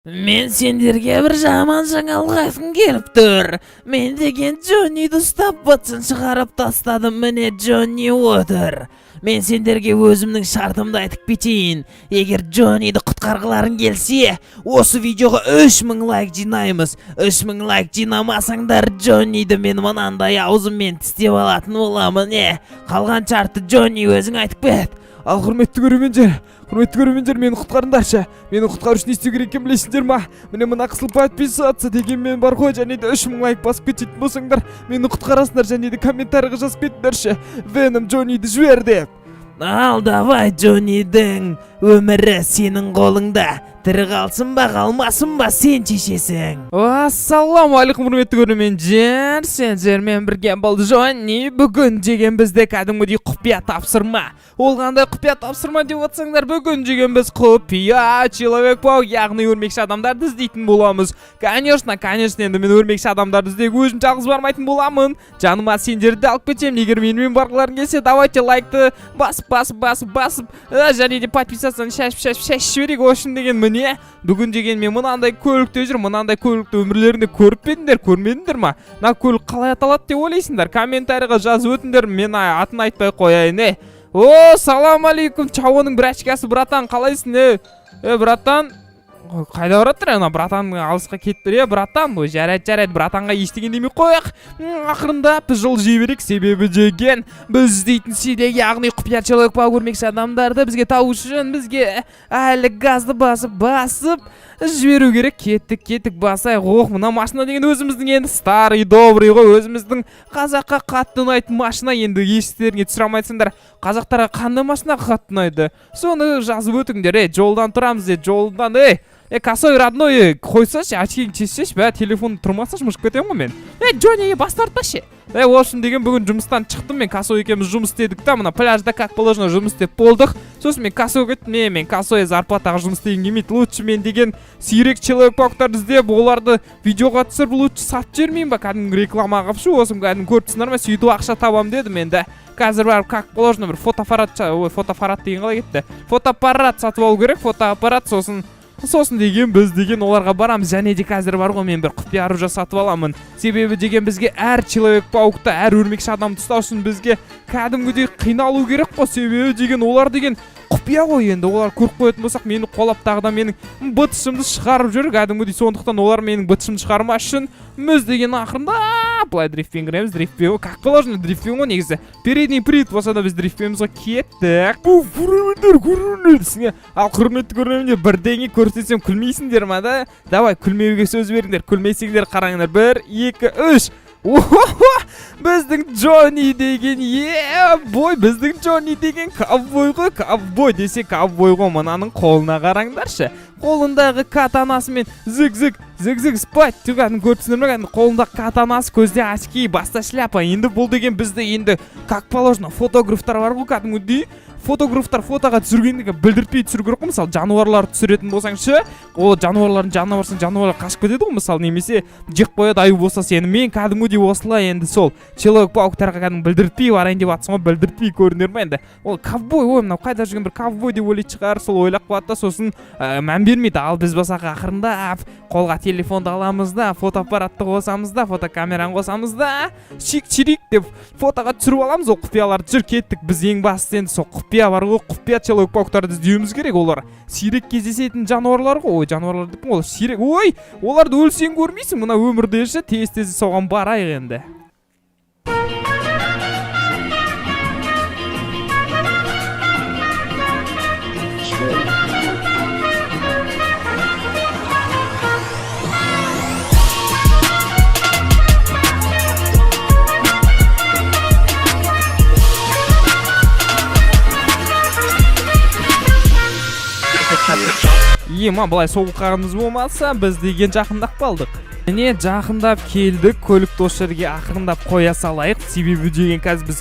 Мен сендерге бір жаман жаңалық айтқым келіп тұр. Мен деген Джонниді ұстап, бытшын шығарып тастадым. Міне, Джонни отыр. Мен сендерге өзімнің шартымды айтып кетейін. Егер Джонниді құтқарғыларың келсе, осы видеоға 3000 лайк жинаймыз. 3000 лайк жинамасаңдар, Джонниді мен мынандай аузыммен тістеп алатын боламын. Не, қалған шартты, Джонни, өзің айтып кет. Ал, құрметті көрермендер, құрметті көрермендер, мені құтқарыңдаршы. Мені құтқару үшін не істеу керек екенін білесіңдер ма? Міне, мына қысылып подписаться дегенмен бар ғой, және де 3000 лайк басып кететін болсаңдар, мені құтқарасыңдар. Және де комментарийға жазып кетіңдерші: «Веном, Джонниді жібер» деп. Ал давай, Джоннидің өмірі сенің қолыңда. Тірі қалсын ба, қалмасын ба, сен шешесің. Ассалаумағалейкум, құрметті көрермендер! Сендермен бірге бұл Джонни. Бүгін деген бізде кәдімгідей құпия тапсырма. Ол қандай құпия тапсырма деп отырсаңдар, бүгін деген біз құпия человек паук, яғни өрмекші адамдарды іздейтін боламыз. Конечно, конечно, енді мен өрмекші адамдарды іздеуге өзім жалғыз бармайтын боламын, жаныма сендерді де алып кетемін. Егер менімен барғыларың келсе, давайте лайкты басып, басып, басып, басып, және де подписаться ны шашып, шашып, шашып жіберейік. В общем деген, міне, бүгін деген мен мынандай көлікте жүрмін. Мынандай көлікті өмірлерінде көріп пе едіңдер, көрмедіңдер ма? Мына көлік қалай аталады деп ойлайсыңдар? Комментарийға жазып өтіңдер, мен атын айтпай қояйын. Е, о, салам алейкум, чауының брачкасы, братан, қалайсың? Е, е, братан, ой, қайда барып жатыр ана братан? Алысқа кетті. Е, братан, ой, жарайды, жарайды, братанға ештеңе демей қояйық. Ақырындап біз жол жей берейік, себебі деген біз іздейтін сидек, яғни құпия человек паук өрмекші адамдарды бізге табу үшін бізге әлі газды басып, басып жіберу керек. Кеттік, кеттік, басайық. Ох, мына машина деген өзіміздің енді старый добрый ғой, өзіміздің қазаққа қатты ұнайтын машина. Енді естеріңе түсіре алмайсыңдар, қазақтарға қандай машина қатты ұнайды, соны жазып өтіңдер. Ей, жолдан тұрамыз, е, жолдан, ей, е, косой, родной, ей, қойсайшы, очкиіңді шешсейші, бә, телефон тұрмасашы, мыжып кетемін ғой мен. Ей, Джонни, бас тартпашы. Ей, в общем деген, бүгін жұмыстан шықтым. Мен косой екеуміз жұмыс істедік та, мына пляжда как положено жұмыс істеп болдық. Сосын мен косой кеттім. Е, мен косой зарплатаға жұмыс істегім келмейді. Лучше мен деген сирек человек пауктарды іздеп, оларды видеоға түсіріп, лучше сатып жібермеймін ба, кәдімгі реклама қылып ше. Осыны кәдімгі көріп тұрсыңдар ма? Сөйтіп ақша табамын дедім. Енді қазір барып, как положено, бір фотоаппарат, ой, фотоаппарат деген қалай кетті, фотоаппарат сатып алу керек, фотоаппарат. Сосын деген біз деген оларға барамыз. Және де қазір бар ғой, мен бір құпия оружие сатып аламын, себебі деген бізге әр человек паукты, әр өрмекші адамды ұстау үшін бізге кәдімгідей қиналу керек қой, себебі деген олар деген құпия ғой. Енді олар көріп қоятын болсақ, мені қолап, тағы да менің быт-шымды шығарып жүр кәдімгідей. Сондықтан олар менің быт-шымды шығармас үшін біз деген ақырындап былай дрифтпен кіреміз. Дрифтпен ғой, как положено, дрифтпен ғой. Негізі передний привод болса да, біз дрифтпенбіз ғой. Кеттік. Бұл көрермендер, көрермендер. Ал, құрметті көрермендер, бірдеңе көрсетсем, күлмейсіңдер ма да? Давай, күлмеуге сөз беріңдер. Күлмесеңдер, қараңдар: бір, екі, үш. Охо, біздің Джонни деген, е бой, біздің Джонни деген ковбой ғой. Ковбой десе, ковбой ғой. Мынаның қолына қараңдаршы, қолындағы катанасымен зиг зиг зиг зиг спать. Кәдімгі көріп тұрсыңдар ма? Кәдімгі қолындағы катанасы, көзде очки, баста шляпа. Енді бұл деген бізді енді как положено фотографтар бар ғой, кәдімгідей фотографтар фотоға түсіргенде білдіртпей түсіру керек қой. Мысалы, жануарларды түсіретін болсаң ше, ол жануарлардың жанына барсаң, жануарлар қашып кетеді ғой, мысалы, немесе жеп қояды аю болса сені. Мен кәдімгідей осылай енді сол человек пауктарға кәдімгі білдіртпей барайын деп жатсың ғой. Білдіртпей көрінер ма енді? Ол ковбой, ой, мынау қайда жүрген бір ковбой деп ойлайтын шығар. Сол ойлап қалады да, сосын мән бермейді. Ал біз болсақ, ақырындап қолға телефонды аламыз да, фотоаппаратты қосамыз да, фотокамераны қосамыз да, чик чирик деп фотоға түсіріп аламыз ол құпияларды. Жүр, кеттік. Біз ең бастысы енді сол құпия бар ғой, құпия человек пауктарды іздеуіміз керек. Олар сирек кездесетін жануарлар ғой. Ой, жануарлар деппін ғой, сирек. Ой, оларды өлсең көрмейсің мына өмірде ше. Тез тез соған барайық енді. Ема, былай соғып қалғанымыз болмаса, біз деген жақындап қалдық. Міне, жақындап келдік. Көлікті осы жерге ақырындап қоя салайық, себебі деген қазір біз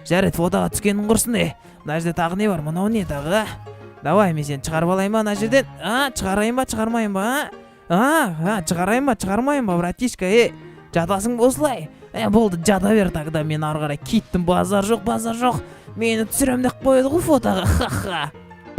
Жарайды, фотоға түскенің құрсын. Е, мына жерде тағы не бар? Мынау не тағы, а? Давай, мен сені шығарып алайын ба ана жерден, а? Шығарайын ба, шығармайын ба, а? А, шығарайын ба, шығармайын ба, братишка? Е, жатасың ба осылай? Е, болды, жата бер тогда. Мен ары қарай кеттім. Базар жоқ, базар жоқ. Мені түсірем деп қояды ғой фотоға, ха ха.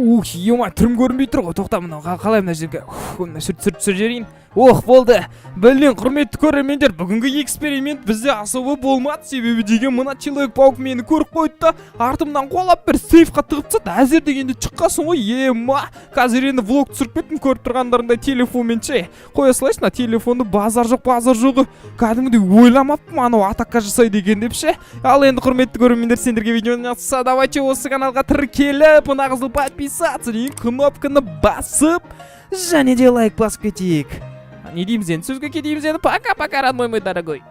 Ух, ема, түрім көрінбей тұр ғой. Тоқта, мынау қалай мына жерге? Ух, мына түсір, түсір, түсір жіберейін. Ох, болды. Блин, құрметті көрермендер, бүгінгі эксперимент бізде особо болмады, себебі деген мына человек паук мені көріп қойды да, артымнан қуалап, бір сейфқа тығып тастады. Әзер дегенде шыққансың ғой, ема. Қазір енді влог түсіріп кеттім, көріп тұрғандарыңдай, телефонмен ше. Қоя салайыншы мына телефонды, базар жоқ, базар жоқ. Кәдімгідей ойламаппын анау атака жасайды екен деп ше. Ал енді, құрметті көрермендер, сендерге видео ұнаса, давайте осы каналға тіркеліп, мына қызыл «Подписаться» деген кнопканы басып және де лайк басып кетейік. Не дейміз енді, сөзге кетейміз енді. Пока, пока, родной мой дорогой.